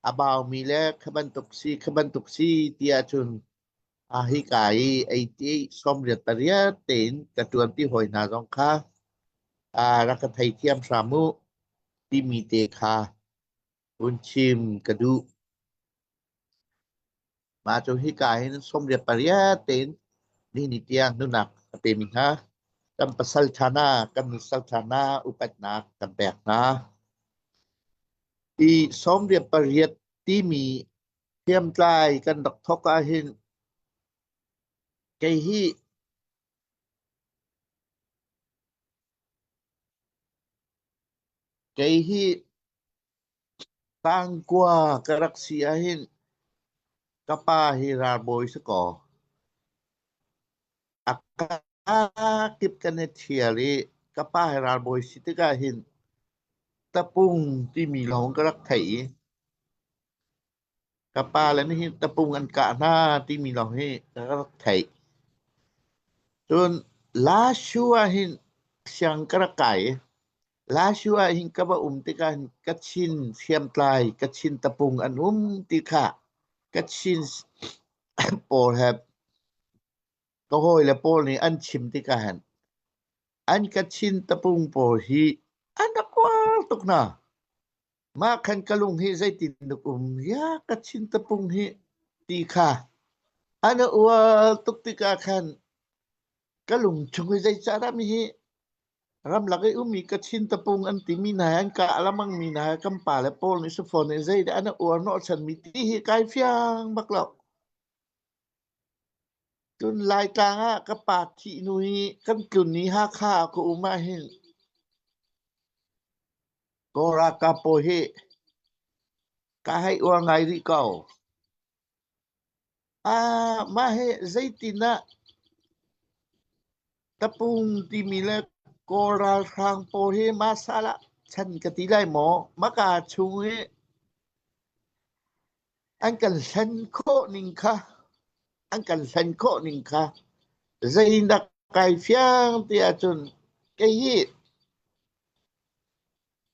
A baumi le kha bantuk si kha bantuk si ti ahcun a hika i ei 98 tein ka ṭuanpi hawi hna zong kha rak ka theithiam hram u timi te kha hun chim ka duh. Mah cu hika hin 98 tein nihin tiang nunak a pemi hna kan pasal ṭha hna, kan nusal ṭha hna upatnak kan pek hna. Hi 98 timi hriamtlai kan rak thawk ahhin kei hi kei hi tangkua ka rak si ahhin ka pa hi ralbawi si kaw a kakip kan i ṭhial i ka pa hi ralbawi si tikah hin tapung timi lawng ka rak theih i Ka pale nih hin tapung an kah hna timi lawng hi ka rak theih. Cun Lashu ah hin siang ka rak kai i Lashu ah hin ka va um tikah hin Kachin hriamtlai, Kachin tapung an um ti kha Kachin pawl he ka hawile pawl nih an chim tikah hin an Kachin tapung pawl hi an rak uar tuk hna. Mah khan ka lung hi zeitindah um ya ka chin tapung hi ti kha an ual tuk tikah khan ka lung chung hi zeicahdah mi hi ramlak i ummi ka chin tapung an timi hna hi an kah lamang mi hna hi kan pale pawl nih si fawn i zeidah an uar hnawhchan mi ti hi kai fiang bak lo. Cun Laitlang ah ka pa thih hnu i kan tlun i Hakha ah ka um ahhin Kawl ralkap pawl hi ka hei uar ngai rih ko. Ah, mah hi zeitin ah tapung timi le Kawl ralhrang pawl hi masala chan ka ti lai maw? Maka chung hi an kan hlen khawh ning kha an kan hlen khawh ning kha zeidah kai fiang ti ahcun kei hi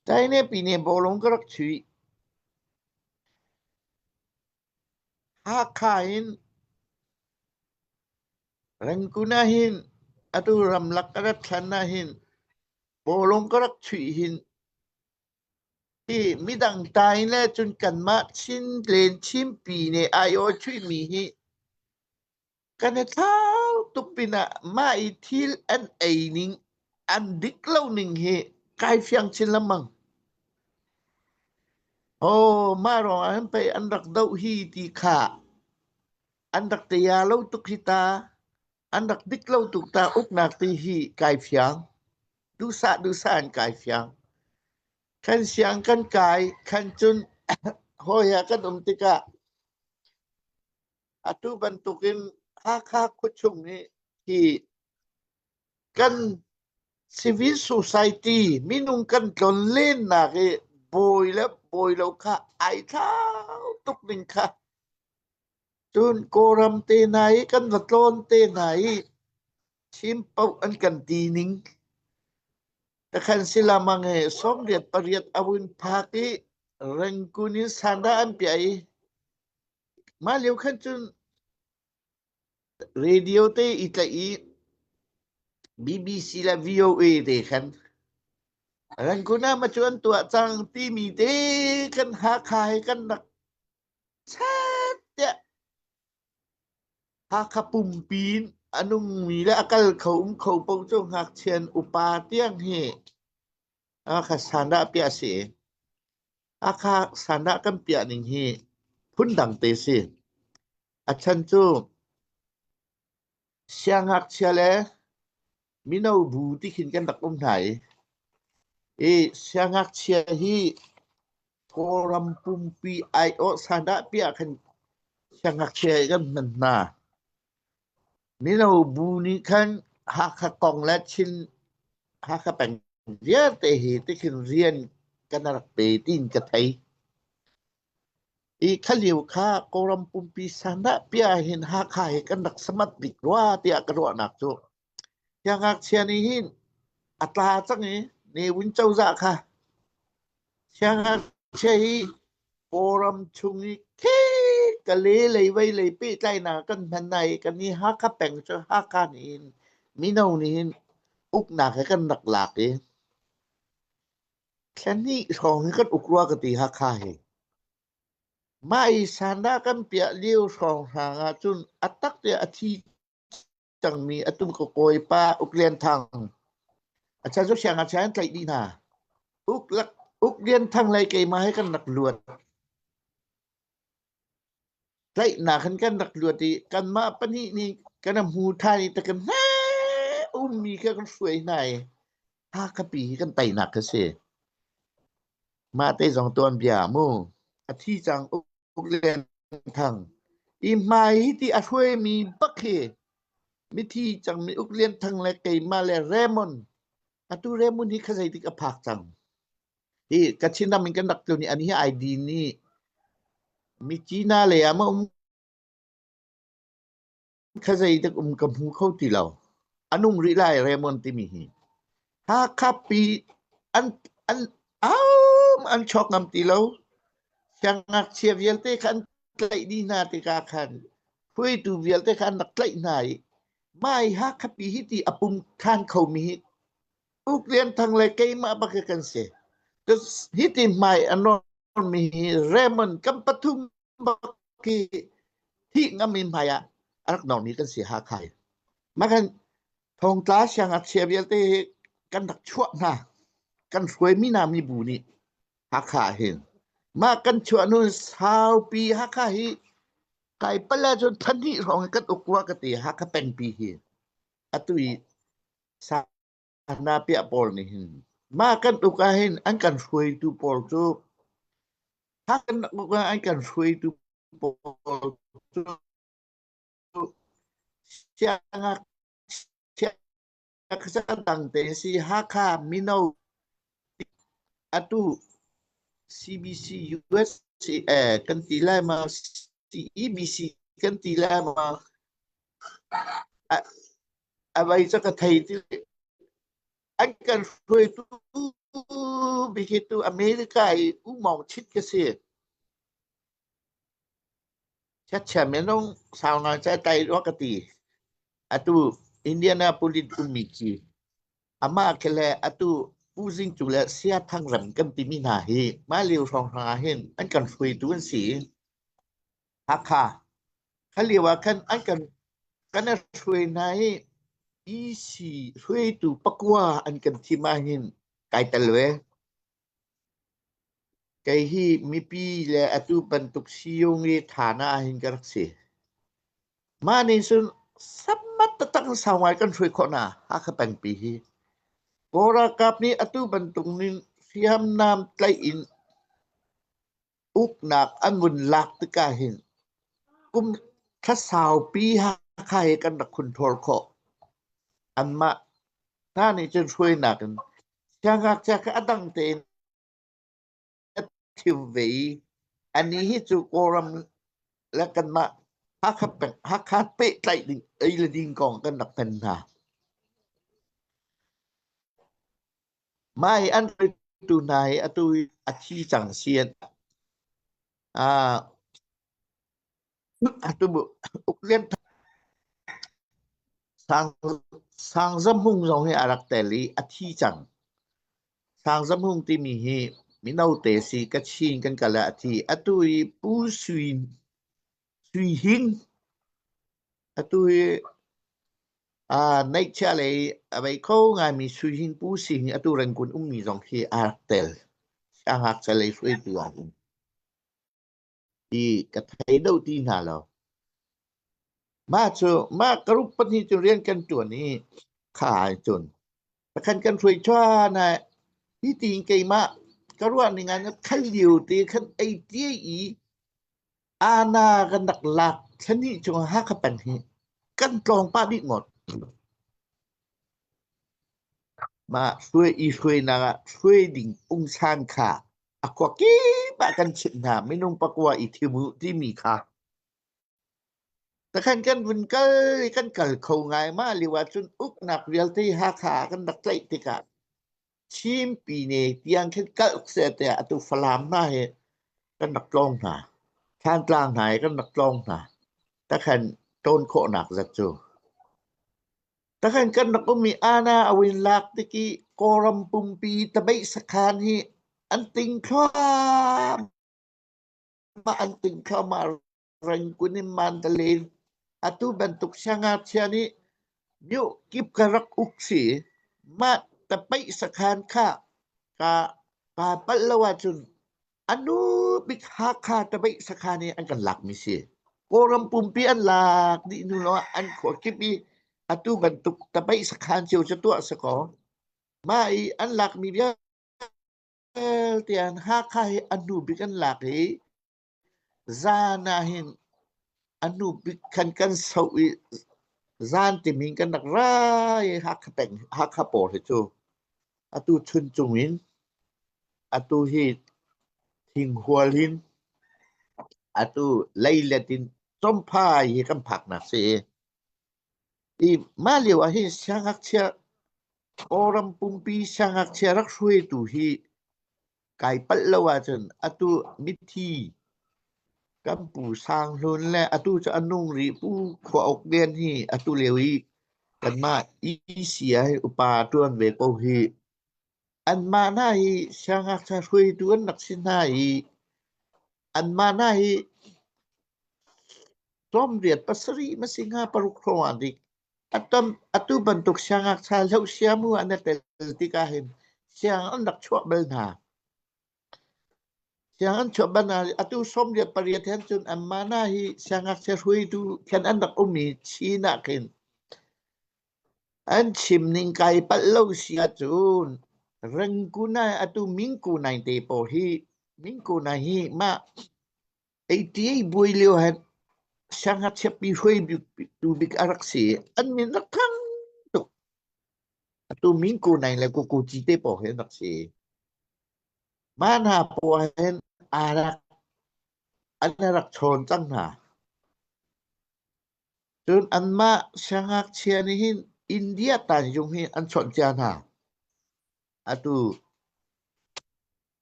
China pine bawlung ka rak chuih. Hakha in Rangoon ah hin atu ramlak ka rat thlan ah hin bawlung ka rak chuih hin hi midang ta in le cun kanmah Chin len Chinpi nih aiawh chuihmi hi Kan i thlau tuk pinah mah i thil an ei ning an dik lo ning hi kai fiang chin lengmang. Oh, mah ruangah hin pei an rak doh hi ti kha an rak tia lo tuk hi ta an rak dik lo tuk ta uknak ti hi kai fiang. Duhsah duhsah in kai fiang. Kan siang kan kai khan cun hawi ah kan um tikah Atu bantukin Hakha khuachung i hi kan civil society minung kan tlonlennak i bawi le bawi lo kha ai thlau tuk ning kha cun Kawlram te hna i kan va tlawn te hna i Chin paoh an kan ti ning takhan silamang he 98 a vun phak i Rangoon in sandah an piah i Mah lio khan cun radio te i tlaih i BBC le VOA te khan Rangoon ah macu an tuah cang timi te kan Hakha he kan rak chat tiah Hakha pumpi in a nungmi le a kal kho um kho paoh cu ngakchia in upa tiang hi Hakha sandah piah a si. Hakha sandah kan piah ning hi phundang te si. A chan cu siangngakchia le mino bu ti khin kan rak um hna i, i siangngakchia hi Kawlram pumpi aiawh sandah piah khan siangngakchia hi kan hman hna. Mino bu nih khan Hakha kong le Chin Hakha peng vialte hi tikhin rian kan rak pe tiin ka thei. I khalio kha Kawlram pumpi sandah piah hin Hakha hi kan rak samat bik rua tiah ka ruahnak cu. Siangngakchia nih hin a tla cang i Ne Win cozah kha siangngakchia hi. Kawlram chung i Kale lei vei lei pehtlainak kan hman hna i kan i Hakha peng cu Hakha nih hin mino nih hin uknak he kan rak lak i thla hnih hrawng hi kan uk rua ka ti Hakha hi. Mah i sandah kan piah lio hrawnghrang ahcun a tak tiah a thi cangmi atu ka kawipa Uk Lian Thang a chan cu siangngakchia an tlaih dih hna. Uk lak Uk Lian Thang le keimah he kan rak luat. Tlaihnak in kan rak luat i kanmah pahnih nih kan hmu ṭhan i takan hme ummi kha kan hruai hna i Hakha-pi hi kan teinak kha si. Mah te zong tuanbia mu. A thi cang Uk Lian Thang. I hmai hi ti a hruaimi bak hi mithi cangmi Uk Lian Thang le keimah le Raymond. Atu Raymond hi kha zeitik a phak cang. Hi Kachin ram in kan rak tlun i an hi ID nih Myitkyina lei ah ma um kha zeidik um ka hmu kho ti lo. A nung rih lai Raymond timi hi. Hakha pi an an am an chok ngam ti lo. Siangngakchia vialte kha an tlaih dih hna tikah khan hruaitu vialte kha an rak tlaih hna i mai Hakha pi hi ti a pum than khomi hi Uk Lian Thang le keimah bak hi kan si. Hi ti hmai a nawnmi hi Raymond kan pathum bak hi thih ngam in hmai ah a rak nawrmi kan si Hakha hi. Mah kan thongtla siangngakchia vialte hi kan rak chuah hna. Kan hruaimi hna mibu nih Hakha hin. Mah kan chuah hnu saupi Hakha hi kai pal ahcun thla hnih hrawng kan uk rua ka ti Hakha pengpi hi. Atu i Sanapiah pawl nih hin mah kan uk ah hin an kan hruaitu pawl cu kan uk ah an kan hruaitu pawl cu siangngakchia dang te si Hakha mino atu CBC USA kan ti lai ma CEBC kan ti lai ma a vai cu ka thei ti an kan hruaitu bihitu America i umong chit ka si. Chiatchia minung sau ngai ca tai rua ka ti. Atu Indianapolis ummi khi amah khi le atu Pu Zing Cu le Sia Thang Rem kan timi hna hi mah lio hrawnghrang ah hin an kan hruaitu an si. Hakha kha lio ah khan an kan kan i hruai hna i EC hruaitu pakua an kan thim ahhin kai tel ve. Kei hi mipi le atu bantuk siyung i thana ahhin ka rak si. Mah nih cun sammat taktak in sau ngai kan hruai khawh hna Hakha pengpi hi. Kawl ralkap nih atu bantuk nin hriamnam tlaih in Uknak an vun lak tikah hin kum thla saupi Hakha hi kan rak control khawh. Anmah hna nih cun hruainak in siangngakchia kha a dang tein a thim ve i anih hi cu Kawlram le kanmah Hakha peng Hakha pehtlaih ding ei le ding kong kan rak hman hna. Mah hi an hruaitu hna hi atu hi a thi cang si an ah atu uk lian sang Sangzam Hung zong hi a rak tel i a thi cang. Sangzam Hung timi hi mino te si Kachin kan kal ah a thi. Atu hi Pu Sui Sui Hing atu hi Neihchiah lei a vei kho ngaimi Sui Hing Pu Si hi atu Rangoon ummi zong khi aa rak tel. Siangngakchia lei hruaitu ah hin. Hi ka thei deuh ti hna lo. Mah cu mah ka rup pahnih cu rian kan ṭuan i kha ai cun pakhan kan hruai ṭhan ah hi tiin keimah ka ruah ning ah khal lio te khan ei tia i Ana kan rak lak thlahnih chung Hakha peng hi kan tlawng pah dih ngawt. Mah hruai i hruainak ah hruai ding pungsan kha a khua kip ah kan chimh hna minung pakua i thim u timi kha. Takhan kan vun kal i kan kal kho ngai mah lio ahcun uknak vialte Hakha ah kan rak tlaih tikah Chin pine tiang khin kalh seh tiah atu Falam hna hi. Kan rak tlawng hna. Thlantlang hna i kan rak tlawng hna. Takhan ṭawn khawhnak zat cu. Takhan kan rak um i ana a win lak tik i Kawlram pumpi tabeih sakhan hi an ting thluahmah an ting thluahmah Rangoon in Mandalay atu bantuk siangngakchia nih myoh kip ka rak uk si. Mah tapaih sakhan kha ka ka palh lo ahcun a nu bik Hakha tapaih sakhan i an kan lakmi si. Kawlram pumpi an lak dih hnu lawngah an khua kip i atu bantuk tapaih sakhan cio cu tuah si kaw mah i an lakmi vialte an Hakha hi a hnu bik an lak i Zan ah hin a hnu bik khan kan soh i zan timin kan rak ra i Hakha peng Hakha pawl hi cu atu Chuncung in atu hi Thinghual in atu Leilet in Cawmphai hi kan phaknak si. I mah lio ah hin siangngakchia Kawlram pumpi siangngakchia rak hruaitu hi Kai palh lo ahcun atu mithi kan pu Sang Hlun le atu cu a nung rih Pu Khua Uk Lian hi atu lio i kanmah EC ah hin upa ṭuan ve ko hi. Anmah hna hi siangngakchia hruaitu an rak si hna i anmah hna hi tlawmriat pasarih ma si hnga paruk hrawng ah dik Atu bantuk siangngakchia hlohsiamu an i tel tikah hin siang an rak chuah bal hna. Siang an chuah bal hna. Atu 18 hen cun anmah hna hi siangngakchia hruaitu khan an rak um i Chin ah khin an chim ning kai palh lo si ahcun Rangoon ah atu Mingku nai te pawl hi Mingku nai hi mah ATA buai lio han siangngakchia pi hruai tu bik a rak si. An min rak thang tuk. Atu min ko nai le kuku ci te paw he rak si. Mah hna paw hen aa rak an rak chawn cang hna. Cun anmah siangngakchia nih hin India tanzung hi an chawnh cia hna. Atu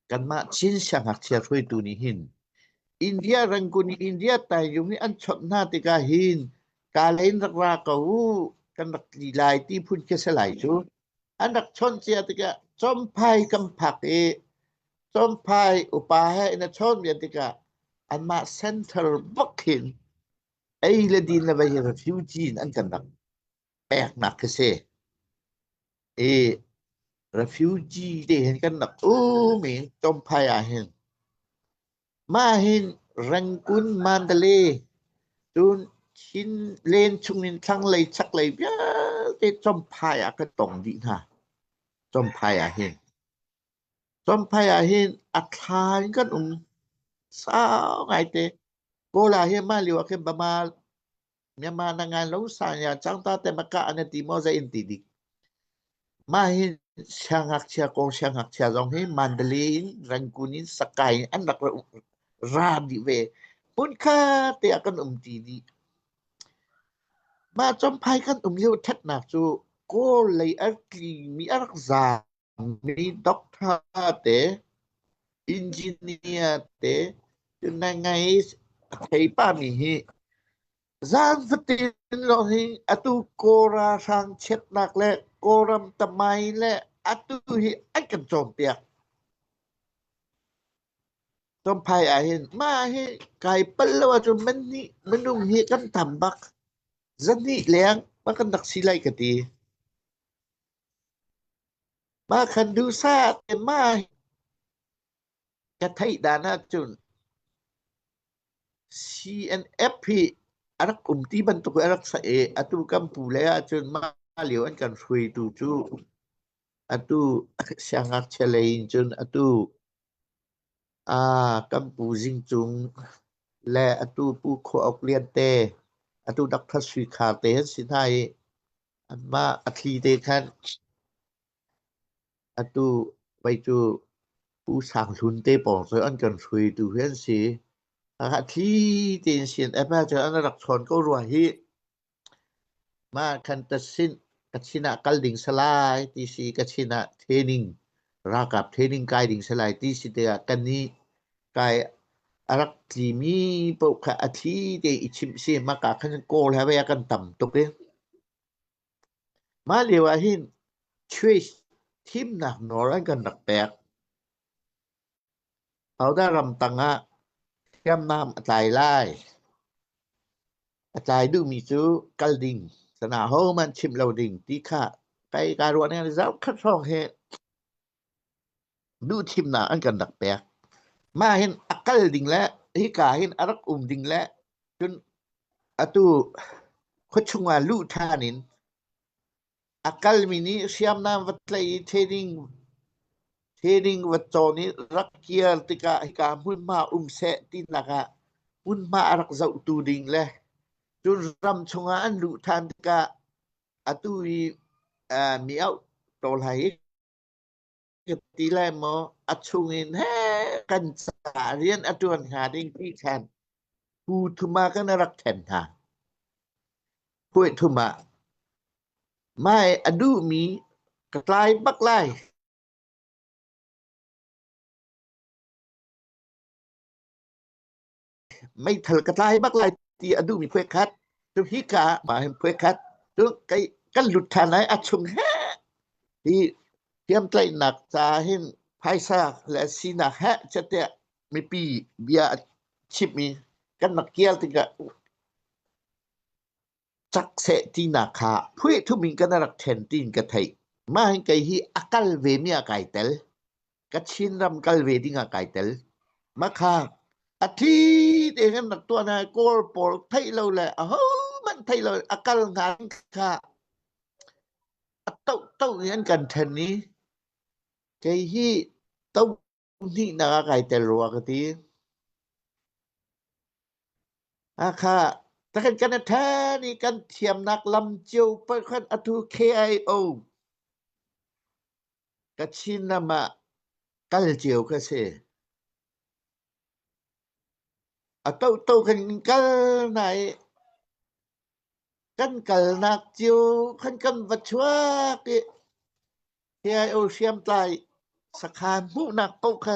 Kanmah Chin siangngakchia hruaitu nih hin India Rangoon i India taingyung nih an chawnh hna tikah hin Kalay in rak ra ko u, kan rak tli lai ti phun khi si lai cu. An rak chawnh cia tikah Champhai kan phak i Champhai upa he in a chawn ve tikah anmah center bak hin ei le din le vei hi refugee in an kan rak peknak khi si. I refugee te hin kan rak um i Champhai ah hin mah hin Rangoon Mandalay cun Chin len chungin thlanglei chaklei vialte Champhai ah kan tong dih hna. Champhai ah hin Champhai ah hin a thla in kan um sau ngaite. Kawl ah hin mah lio ah khin Bama Myanmar na ngan lo sanya changta te maka an ti maw zei in ti dik. Mah hi siangngakchia kong siangngakchia zong hi Mandalay in Rangoon in Sakai in an rak ra dih ve. Hmunkhat te ah kan um ti dih. Mah Champhai kan um lio ṭhatnak cu Kawl lei a tlimi a rak zaammi doctor te, engineer te, cun ngai a thei pahmi hi Zan fatin lawng hi atu Kawl ralhrang chiatnak le Kawlram tamai le atu hi an kan cawnpiak. Champhai ah hin mah hi kai palh lo ahcun mannih minung hi kan tam bak. Zahnih leng ma kan rak si lai ka ti. Mah khan duhsah te mah ka theih dan ahcun CNF hi a rak um ti bantuk in a rak si i atu kan pu le ahcun mah lio an kan hruaitu cu atu siangngakchia lei in cun atu kan pu Zing Cung le atu Pu Khua Uk Lian te atu Dr. Sui Khar te an si hna i anmah a thli te khan Atu pei cu Pu Sang Hlun te pawng cu an kan hruaitu hi an si. A thli tein CNF ah cun an rak chawn ko rua hih. Mah khan tasin Kachin ah kal ding salai ti si Kachin ah training ralkap training kai ding salai ti si tikah kan nih kai. A rak tlimi paoh kha a thli te i chimh si. Maka khan Kawl he vei kan tam tuk i. Mah lio ah hin choice thimnak nawl an kan rak pek. Hodah ramtang ah hriamnam a tlai lai? A tlai duhmi cu kal ding, sana hohmanh chimh lo ding ti kha kai kaa ruah ning zarhkhat hrawng hi duhthimnak an kan rak pek. Mah hin a kal ding le hika hin a rak um ding le cun atu khuachung ah luh ṭhan in a kalmi nih hriamnam va tlaih i training training va cawn i rak kir tikah hika hmunhma um seh tinak ah hmunhma a rak zohtu ding le cun ram chungah an luh ṭhan tikah atu i uh, mi auh tawlhai hi ka ti lai maw a chungin he kan ca rian a ṭuan hnga ding ti khan pu thuma kan rak ṭhen hna. Puai thum ah mai a duhmi ka tlai bak lai. Meithal ka tlai bak lai ti a duhmi phuai khat. Cu hika mah hin phuai khat. Cu kai kan lut ṭhan lai a chung he hi hriamtlaihnak ca hin phaisa le sinak he catiah mipi bia a chimh i kan rak kial tikah cak seh tinak kha phuih thum in kan rak ṭhen tiin ka theih. Mah hin kei hi a kal ve mi ah kai tel. Ka Chin ram kal ve ding ah kai tel. Mah kha a thi te kan rak tuah na Kawl pawl theih lo le ahohmanh theih lo a kal hnga kha a to to in an kan ṭhen i kei hi to hnihnak ah kai tel rua ka ti. Hakha takhan kan ṭhan i kan thiamnak lam cio pakhat atu KIO Kachin ram ah kal cio ka si. A tohto kan kal hna i kan kalnak cio khan kan va chuak i KIO hriamtlai sakhan hmuhnak paoh kha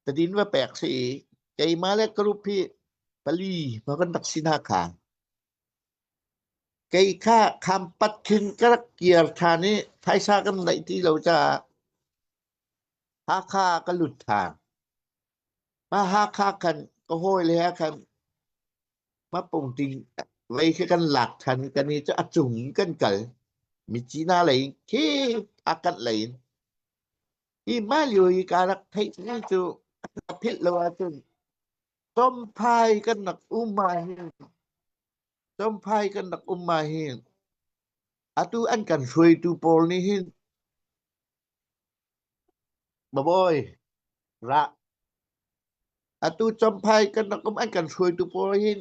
tadin va pek si i keimah le ka rup hi pali ma kan rak si hna kha. Kei kha khampat khin ka rak kir ṭhan i phaisa kan neih ti lo caah Hakha ka lut ṭhan. Mah Hakha khan ka hawile he khan Mapungting lei khi kan lak ṭhan kan i cu a cung in kan kal. Myitkyina lei in khi a kanh lei in. Hi mah lio i ka rak theih mi cu ka philh lo ahcun Tomphai kan rak um ah hin Tomphai kan rak um ah hin atu an kan hruaitu pawl nih hin Babawi rah atu Champhai kan rak um an kan hruaitu pawl hin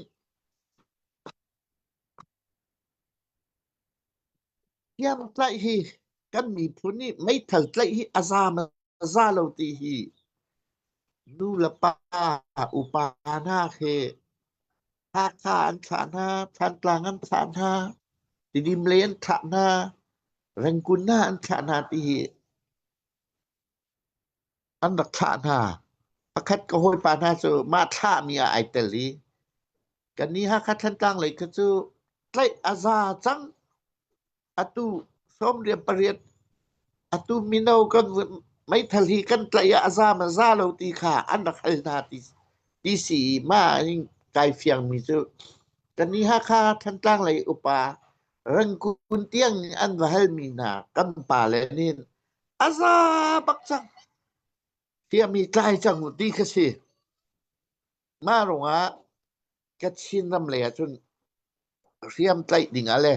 Hriamtlaih hi kan miphun nih meithal tlaih hi a za maw za lo ti hi nu le pa upa hna khi Hakha an thlah hna, Thantlang an thlah hna, Tidim lei an thlah hna, Rengkun hna an thlah hna ti hi an rak thlah hna. Pakhat ka hawipa hna cu mah thlahmi ah ai tel i kannih Hakha Thantlang lei kha cu tlaih a za cang. Atu 18 atu mino kan meithal hi kan tlaih ah a za ma za lo ti kha an rak hal hna ti ti si i mah hin kai fiangmi cu kannih Hakha Thantlang lei upa Rangkun tiang nih an va halmi hna kan pale nih a za bak cang. Tiami tlai cang u ti kha si. Mah ruangah Kachin ram lei ahcun hriam tlaih dingah le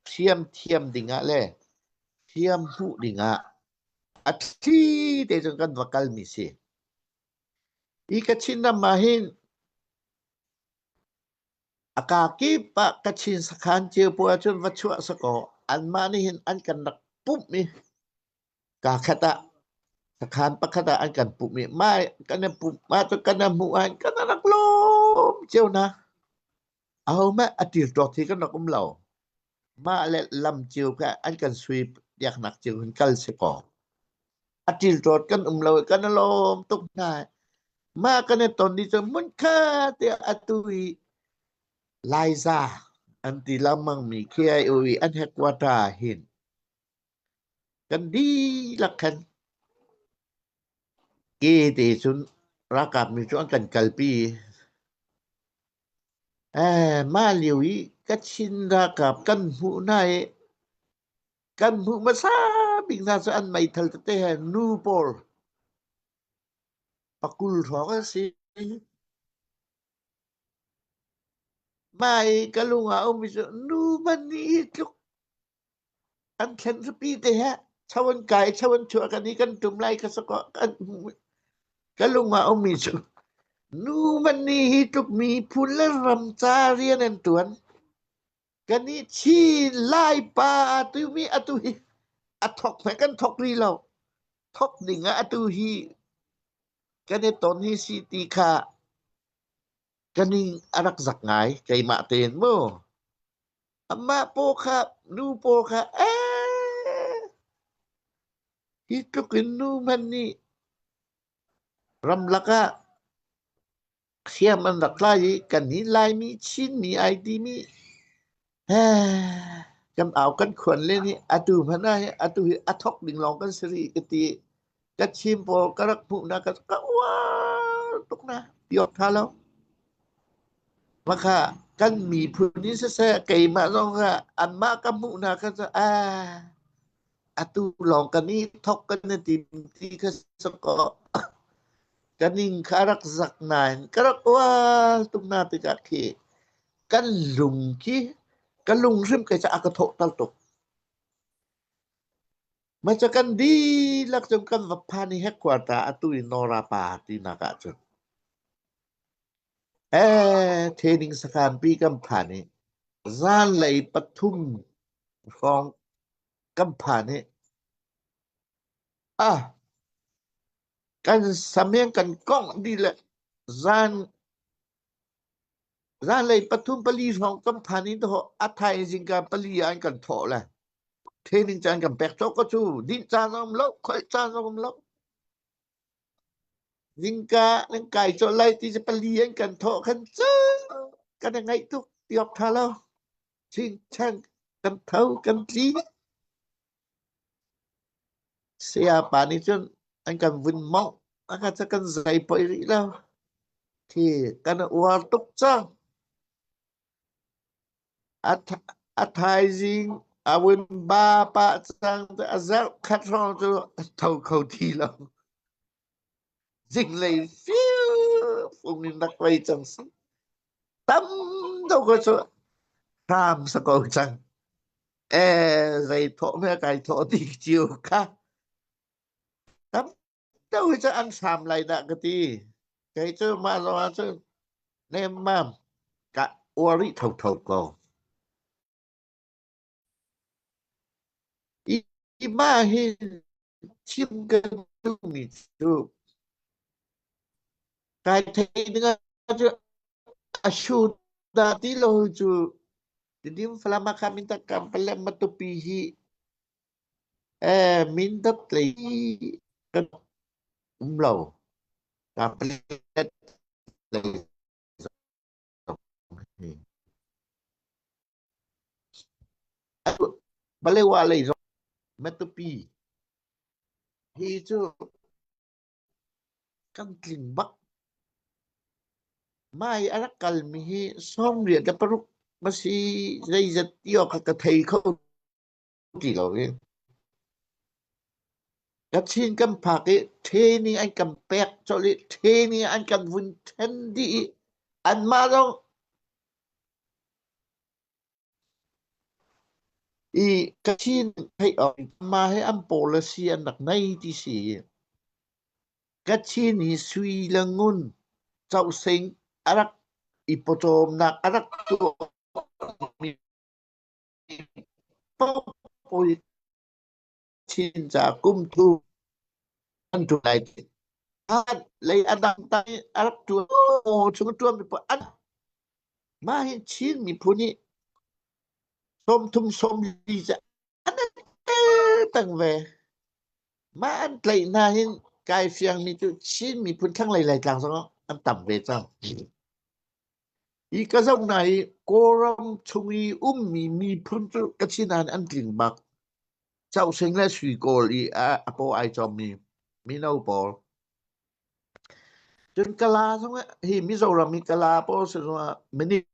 hriam thiam dingah le hriam hmuh dingah a thli te cun kan va kalmi si. Hi Kachin ram ah hin A kakip ah Kachin sakhan cio pawl ahcun va chuah sakaw anmah nih hin an kan rak pumh i kaa khat ah sakhan pakhat ah an kan pumh i mah kan i pumh mah cu kan i hmuh ah kan rak lawm cio hna. Ahohmanh a ṭilṭawk hi kan rak um lo. Mah le lam cio kha an kan sui piaknak cio hin kal si kaw. A ṭilṭawt kan um lo i kan i lawm tuk hna. Mah kan i ton ni cu hmunkhat tiah atu i Laiza an ti lengmangmi KIO i an headquarter ah hin kan dihlak khan ke te cun ralkap mi cu an kan kalpi. Eh, mah lio i Kachin ralkap kan hmuh hna i kan hmuh hmasa bik hna cu an meithal tete he nu pawl pakul hrawng an si. Mah i ka lung ah a ummi cu nu hmanh nih hi tluk an thlen zapi te he cho an kai cho an chuah kan i kan tum lai ka sakaw kan ka lung ah a ummi cu nu hmanh nih hi tluk miphun le ram ca rian an tuan. Kan i Chin Lai pa timi atu hi a thok hme kan thok rih lo. Thok ding ah atu hi kan i ton hi si ti kha ka ning a rak zak ngai keimah tein mu. Amah paw kha nu paw kha ee hi tluk in nu hmanh nih ramlak ah Hriam an rak tlai i kannih Laimi Chinmi ai timi kan au kan khuan len i atu hmanh ah atu hi a thok ding lawng kan si rih ka ti. Ka chim pawl ka rak hmuhnak ka ka uar tuk na ti awk ṭha lo. Maka kan miphun in siseh keimah zong kha anmah ka hmuhnak kha cu ah atu lawng kan i thok kan i tim ti kha si kaw Ka ning kha a rak zak nain ka rak ual tuk na tikah khi kan lung khi ka lung hrim kai ca a ka thawhter tuk. Maca kan dihlak cun kan va phan i headquarter atu i Nora pa tinak ahcun ee training sakhan pi kan phan i zanlei 3 hrawng kan phan i ah Kan sameng kan kongh dih le zan zanlei 3 4 hrawng kan phan i dawh a thaizing ka 4 ah an kan thawh le training caan kan pek cawk ko cu dinh caan a um lo khoih caan a um lo zingka nan kai cawh lai ti 4 an kan thawh khan cu kan i ngaih tuk ti awk ṭha lo chingchang kan tho kan tli Sayapa nih cun an kan vun mawngh, a kan kan zai poi rih lo. Khi kan uar tuk cang. A thaizing a vun ba pah cang a zarh khat hrawng cu a tho kho ti lo. Zinglei fiu fung in rak lei cang si. Tam deuh ko cu hram sa ko cang. Ee, zei thawh me kai thawh ti cio kha. Tam deuh hi cu an hram lai dah ka ti. Kei cu mah zong ah cun nemmam ka uar rih thotho ko. I mah hi chim ka duhmi cu kai theih ding ah cu a shu dah ti lo cu Tidim Falam ah kha Mindat Kampalem Matupi hi Mindat lei kan um lo. Kampalet lei zong hi. Balewa lei zong Matupi hi cu kan tling bak. Mah i a rak kalmi hi 86 ma si zeizat ti awk kha ka thei kho ti lo i. Kachin kan phak i training an kan pek colh i training an kan vun then dih i anmah zong i Kachin theih awk mah hi an policy an rak nei ti si. Kachin hi sui le ngun cohsing a rak i pawcawmnak a rak tuahmi paoh Chin ca kum thu an ṭuan lai ti. Lei a dang tang i a rak ṭuan chung a ṭuanmi paoh an mah hi Chin miphun hi 30 40 ca an tang ve. Mah an tlaih hna hin. Kai fiangmi cu Chin miphun thlanglei Laitlang zong an tam ve cang. Hi ka zoh hna hi Kawlram chung i ummi miphun cu Kachin ah an tling bak. Causing le sui kawl i a paw ai cawmmi mino pawl. Cun Kala zong hi Mizoram i Kala pawl si zongah Manipur.